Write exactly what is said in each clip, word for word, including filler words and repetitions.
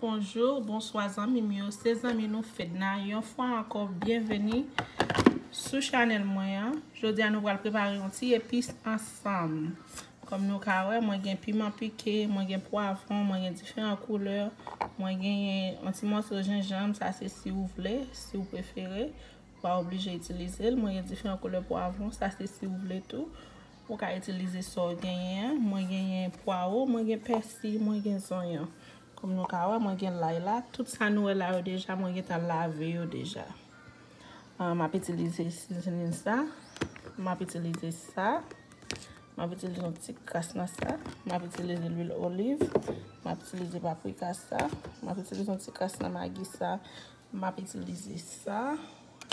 Bonjou, bonswa zanmi m yo, se zanmi nou Fedna. Yon fwa ankò, byenveni sou chanèl mwen an. Jodi a nou pral prepare yon ti epis ansanm. Kòm nou ka wè, mwen gen piman pike, mwen gen pwavwon, mwen gen diferan koulè, mwen genyen yon ti mòso jenjanm, sa se si ou vle, si ou prefere. Ou pa oblije itilize l. Mwen gen diferan koulè pwavwon. Sa se si ou vle tou. Ou ka itilize sa w genyen an. Mwen genyen pwawo, mwen gen pèsi, mwen gen zonyon. Kòm nou ka wè, mwen gen lay la. Tout sa nou wè la yo deja, mwen gentan lave yo deja. Ah, m ap itilize seasoning sa. M ap itilize sa. M ap itilize yon ti kras nan sa. M ap itilize lwil oliv. M ap itilize paprika sa. M ap itilize yon ti kras nan magi sa. M ap itilize sa.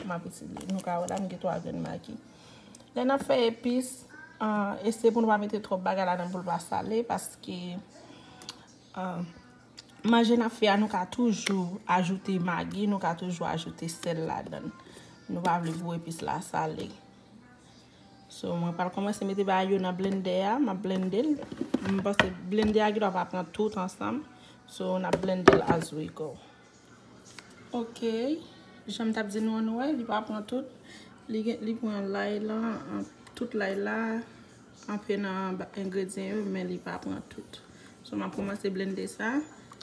M ap itilize, nou ka wè la, m gen twa grenn magi. Lè n ap fè epis, ah, eseye pou nou pa mete twòp bagay ladan pou l pa sale, paske, ah, manje n ap fè a, nou ka toujou ajoute magi, nou ka toujou ajoute sèl ladan l. Nou pa vle pou epis la sale. So, mwen pral kòmanse mete bagay yo nan blendè a, m ap blende l. M panse blendè a gendwa pa pran tout ansanm. So, n ap blende l as we go. Ok, jan m t ap di nou an, nou wè, li pa pran tout. Li gen, li pran lay lan, an, tout lay la, anpe nan ba-, engredyan yo, men li pa pran tout. So, m ap kòmanse blende sa.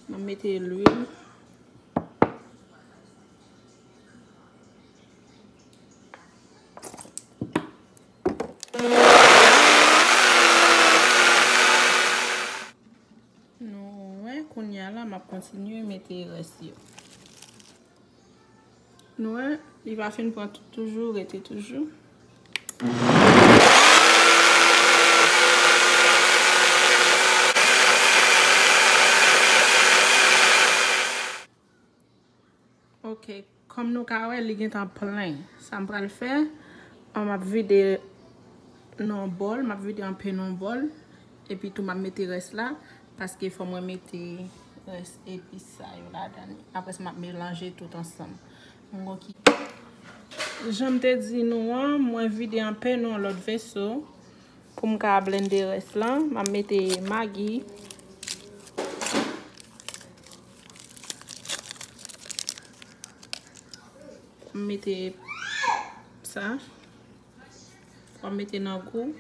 M ap mete lwil. Nou wè, kounye a la, m ap kontinye mete rès yo. Nou wè, li pa fin pran tout toujou, rete toujou. Ok, kòm nou ka wè, li gentan plen. Sa m pral fè, m ap vide nan yon bòl, m ap vide anpe nan yon bòl, epi tou m ap mete rès la, paske fò mwen mete rès epis sa yo ladan li. Apre sa, m ap melanje tout ansanm. M gon ki-, jan m te di nou an, mwen vide anpe nan yon lòt veso. Pou m ka blende rès lan, m ap mete magi. M mete sa. M ap mete nan gou.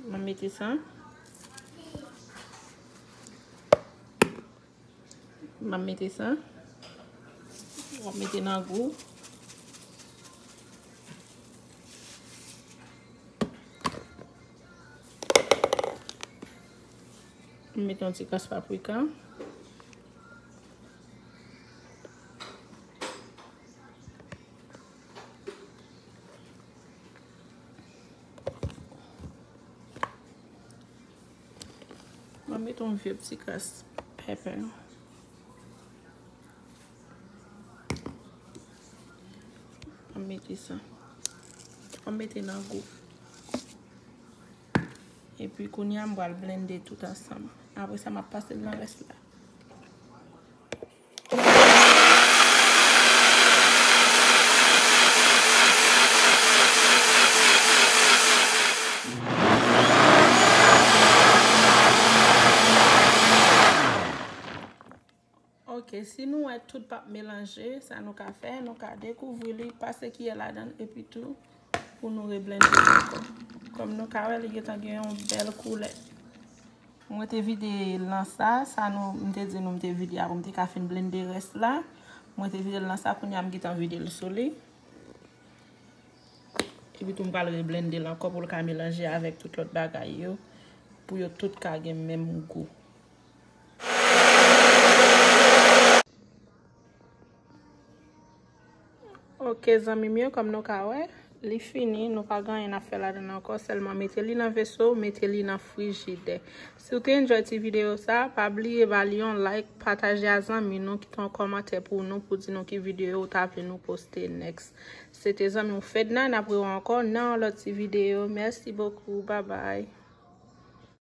M ap mete sa. M ap mete sa. W ap mete nan gou. M mete yon ti kras paprika. Mwen mete yon vye ti kras pèpè. Mwen mete sa. Mwen mete nan gou. Epi kounye a, m pral blende tout ansanm. Apre sa, m ap pase l nan rès la. Ok, si nou wè tout p ap melanje, sa nou ka fè, nou ka dekouvri li, pase kiyè ladan l, epi tou, pou nou reblende l ankò. Kòm nou ka wè, li gentan gen yon bèl koulè. Mwen te vide l nan sa, sa nou, m te di nou m te vide a pou m te ka fin blende rès la. Mwen te vide l nan sa, kounye a m gentan vide l sou li. Epi tou m pral reblende l ankò pou l ka melanje avèk tout lòt bagay yo, pou yo tout ka gen menm gou. Ok, zanmi m yo, kòm nou ka wè, li fini, nou pa gen anyen n ap fè ladan l ankò, sèlman mete li nan veso, mete li nan frijidè. Si w te enjoy ti videyo sa, pa bliye ba li yon like, pataje a zanmi nou, kite yon kòmantè pou nou, pou di nou ki videyo w ta vle nou poste next. Se te zanmi w Fedna, n ap rewè ankò nan yon lòt ti videyo. Merci beaucoup, bye bye.